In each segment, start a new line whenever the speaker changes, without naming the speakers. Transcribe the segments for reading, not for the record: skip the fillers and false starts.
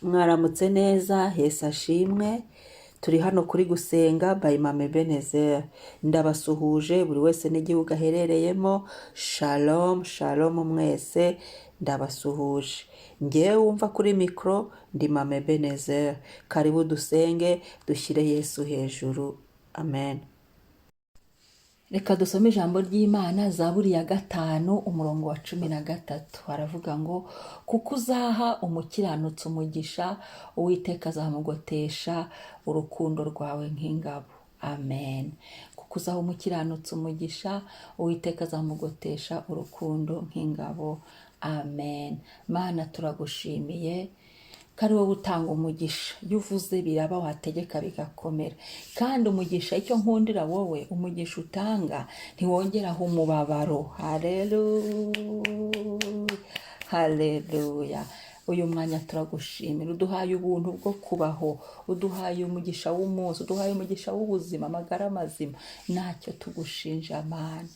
Mwaramutse neza, Yesu ashimwe. Turi hano kuri Gusenga by Mama Ebenezer. Ndabasuhuje buri wese n'igihugu aherereyemo. Shalom, shalom mwese, ndabasuhuje. Ngewe wumva kuri mikoro ndi Mama Ebenezer. Karibu dusenge, dushyire Yesu hejuru. Amen. Reka dusome ijambo ry'Imana, Zaburi ya 5, umurongo wa 13. Haravuga ngo: "Kuko uzaha umukiranutsi umugisha, Uwiteka azamugotesha urukundo rwawe nk'ingabo." Amen. Kuko uzaha umukiranutsi umugisha, Uwiteka azamugotesha urukundo nk'ingabo. Amen. Mana, turagushimiye ko ari wowe utanga umugisha. Iyo uvuze biraba, wategeka bigakomera. Kandi umugisha, icyo nkundira wowe, umugisha utanga ntiwongeraho umubabaro. Haleluya, haleluya. Uyu mwanya turagushimira, uduhaye ubuntu bwo kubaho, uduhaye umugisha w'umunsi, uduhaye umugisha w'ubuzima, amagara mazima. Ntacyo tugushinja, Mana.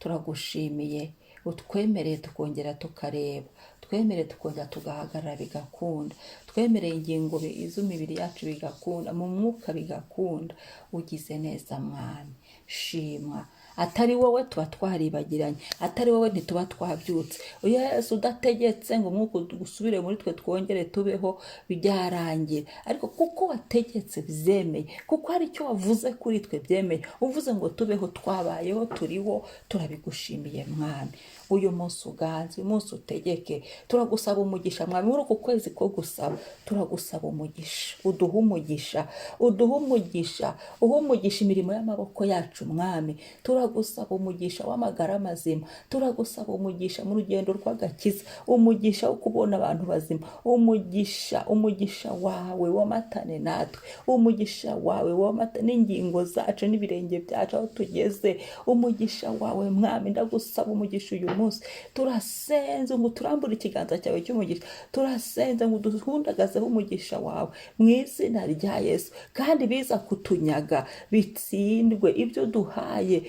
Turagushimiye, utwemereye tukongera tukareba, twemereye tukongera tugahagarara bigakunda, twemereye ingingo z'imibiri yacu bigakunda, mu mwuka bigakunda. Ugize neza, Mwami, shimwa. Atari wowe tuba twaribagiranye, atari wowe ntituba twabyutse. Yesu, udategetse ngo umwuka usubire muri twe twongere tubeho, byarangira. Ariko kuko wategetse byemeye, kuko hari icyo wavuze kuri twe byemeye, uvuze ngo tubeho, twabayeho, turiho. Turabigushimiye, Mwami. Uyu munsi uganze, uyu munsi utegeke. Turagusaba umugisha, Mwami. Muri uku kwezi ko gusaba, turagusaba umugisha. Uduhe umugisha, uduhe umugisha, uhe umugisha imirimo y'amaboko yacu, Mwami. Turagusaba umugisha w'amagara mazima, turagusaba umugisha mu rugendo rw'agakiza, umugisha wo kubona abantu bazima, umugisha, umugisha wawe wamatane natwe, umugisha wawe wamata n'ingingo zacu n'ibirenge byacu aho tugeze, umugisha wawe, Mwami. Ndagusaba umugisha uyu munsi. Turasenze ngo turambure ikiganza cyawe cy'umugisha, turasenze ngo uduhundagazeho umugisha wawe mu izina rya Yesu. Kandi biza kutunyaga bitsindwe, ibyo duhaye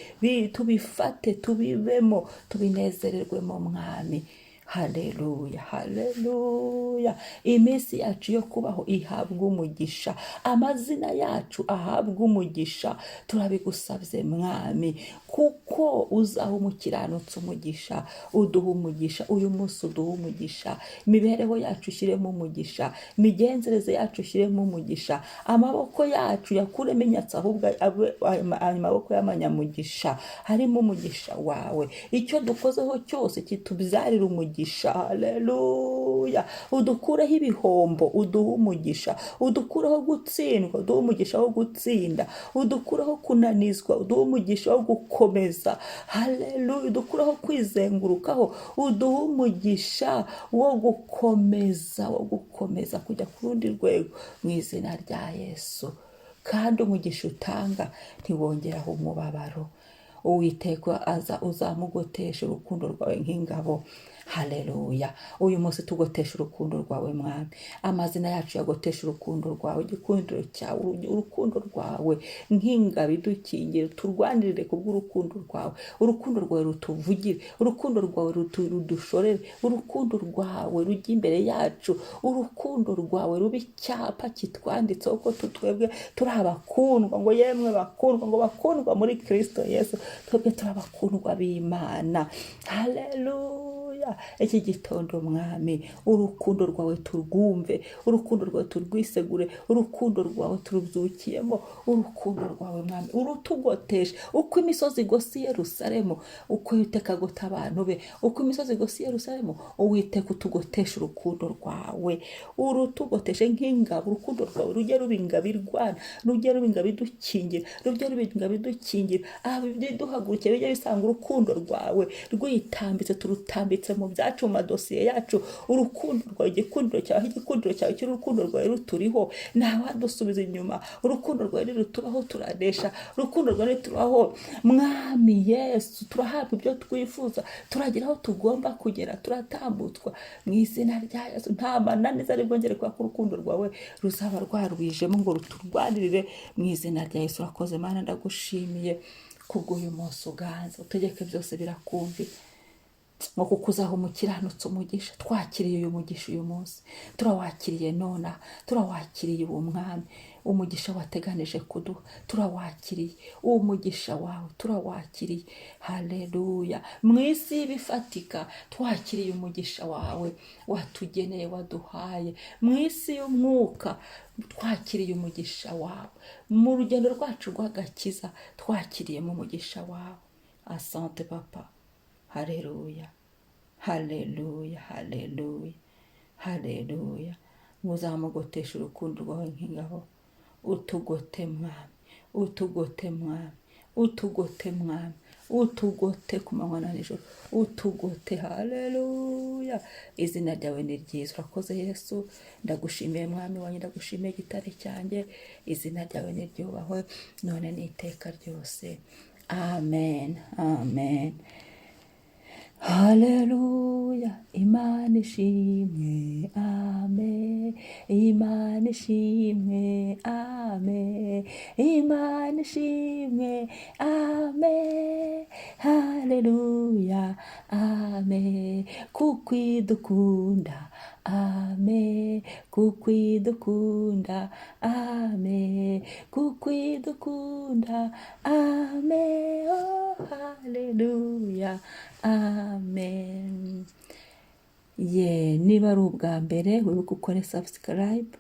tubifate, tubibemo, tubinezererwemo, Mwami. Haleluya, haleluya. Iminsi yacu yo kubaho ihabwa umugisha, amazina yacu ahabwa umugisha. Turabigusabye, Mwami, kuko uzaha umukiranutsi umugisha. Uduha umugisha uyu munsi, uduha umugisha. Imibereho yacu ushyiremo umugisha, imigenzereze yacu ushyiremo umugisha, amaboko yacu yakuremo inyatsi, ahubwo abe ayo maboko y'amanyamugisha harimo umugisha wawe. Icyo dukozeho cyose kitubyarira umugisha. Haleluya. Udukureho ibihombo, uduhe umugisha. Udukureho gutsindwa, uduhe umugisha wo gutsinda. Udukureho kunanizwa, uduhe umugisha wo gukomeza. Haleluya. Udukureho kwizengurukaho, uduhe umugisha wo gukomeza, wo gukomeza kujya ku rundi rwego mu izina rya Yesu. Kandi umugisha utanga ntiwongeraho umubabaro. Uwiteka aza uzamugotesha urukundo rwawe nk'ingabo. Haleluya. Uyu munsi tugotesha urukundo rwawe, Mwami. Amazina yacu yagotesha urukundo rwawe, igikundiro cyawe, urukundo rwawe nk'ingabo idukingira. Turwanirire kubw'urukundo rwawe. Urukundo rwawe rutuvugire, urukundo rwawe rudushorere, urukundo rwawe rujya imbere yacu, urukundo rwawe ruba icyapa kitwanditseho ko twebwe turi abakundwa, ngo yemwe bakundwa, ngo bakundwa muri Kristo Yesu. Twebwe turi abakundwa b'Imana. Haleluya. Iki gitondo, Mwami, urukundo rwawe turwumve, urukundo rwawe turwisegure, urukundo rwawe turubyukiyemo. Urukundo rwawe, Mwami, urutugoteshe uko imisozi igose i Yerusalemu, uko Uwiteka agota abantu be, uko imisozi igose i Yerusalemu. Uwiteka, utugoteshe urukundo rwawe, urutugoteshe nk'ingabo. Urukundo rwawe rujye ruba ingabo irwana, rujye ruba ingabo idukingira, rujye ruba ingabo idukingira. Aha duhagurukiye bijye bisanga urukundo rwawe rwitambitse, turutambitse mu byacu, mu madosiye yacu. Urukundo rwawe, igikundiro cyawe, aho igikundiro cyawe kiri, urukundo rwawe ruturiho, ntawadusubiza inyuma. Urukundo rwawe nirutubaho turanesha, urukundo rwawe nitubaho, Mwami Yesu, turahabwa ibyo twifuza, turagera aho tugomba kugera, turatambutswa mu izina rya Yesu. Nta mananiza ari bwongere kubera ko urukundo rwawe ruzaba rwarwijemo ngo ruturwanirire mu izina rya Yesu. Urakoze, Mana, ndagushimiye kubw'uyu munsi. Uganze, utegeke, byose birakumvira. Ngo kuko uzaha umukiranutsi umugisha. Twakiriye uyu mugisha uyu munsi, turawakiriye nona, turawakiriye uwo Mwami. Umugisha wateganije kuduha turawakiriye, uwo mugisha wawe turawakiriye. Haleluya! Mu isi y'ibifatika twakiriye umugisha wawe watugeneye, waduhaye. Mu isi y'umwuka twakiriye umugisha wawe. Mu rugendo rwacu rw'agakiza twakiriyemo umugisha wawe. Asante, Papa. Haleluya, haleluya, haleluya, haleluya! Muzamugotesha urukundo rwawe nk'ingabo. Utugote, Mwami, utugote, Mwami, utugote, Mwami, utugote ku manywa na nijoro, utugote. Haleluya! Izina ryawe ni ryiza. Urakoze, Yesu. Ndagushimiye, Mwami wanjye, ndagushimiye, gitare cyanjye. Izina ryawe niryubahwe none n'iteka ryose. Amen, amen. Haleluya, Imana ishimwe, amen. Imana ishimwe, amen. Imana ishimwe, amen. Haleluya, amen. Kuko idukunda, amen. Kuko idukunda, amen. Kuko idukunda, amen. Oh, haleluya, amen. Ye, niba ari ubwa mbere, wibuke ukore subscribe.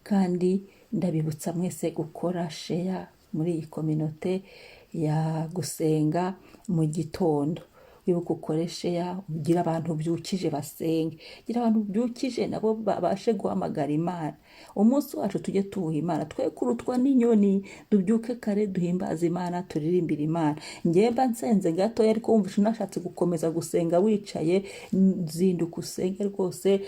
Kandi ndabibutsa mwese gukora share muri iyi communauté ya gusenga mu gitondo. Wibuke ukore share, ugire abantu ubyukije basenge, gira abantu ubyukije nabo babashe guhamagara Imana. Umunsi wacu tujye tuwuha Imana, twe kurutwa n'inyoni. Dubyuke kare, duhimbaze Imana, turirimbire Imana. Njyewe mba nsenze gatoya, ariko wumva unashatse gukomeza gusenga wicaye, zinduka usenge rwose.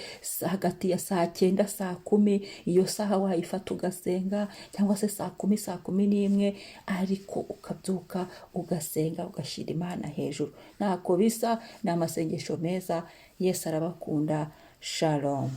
Hagati ya saa 9, saa 10, iyo saha wayifata ugasenga, cyangwa se saa 10, saa 11, ariko ukabyuka ugasenga, ugashyira Imana hejuru. Ntako bisa, ni amasengesho meza. Yesu arabakunda. Shalom.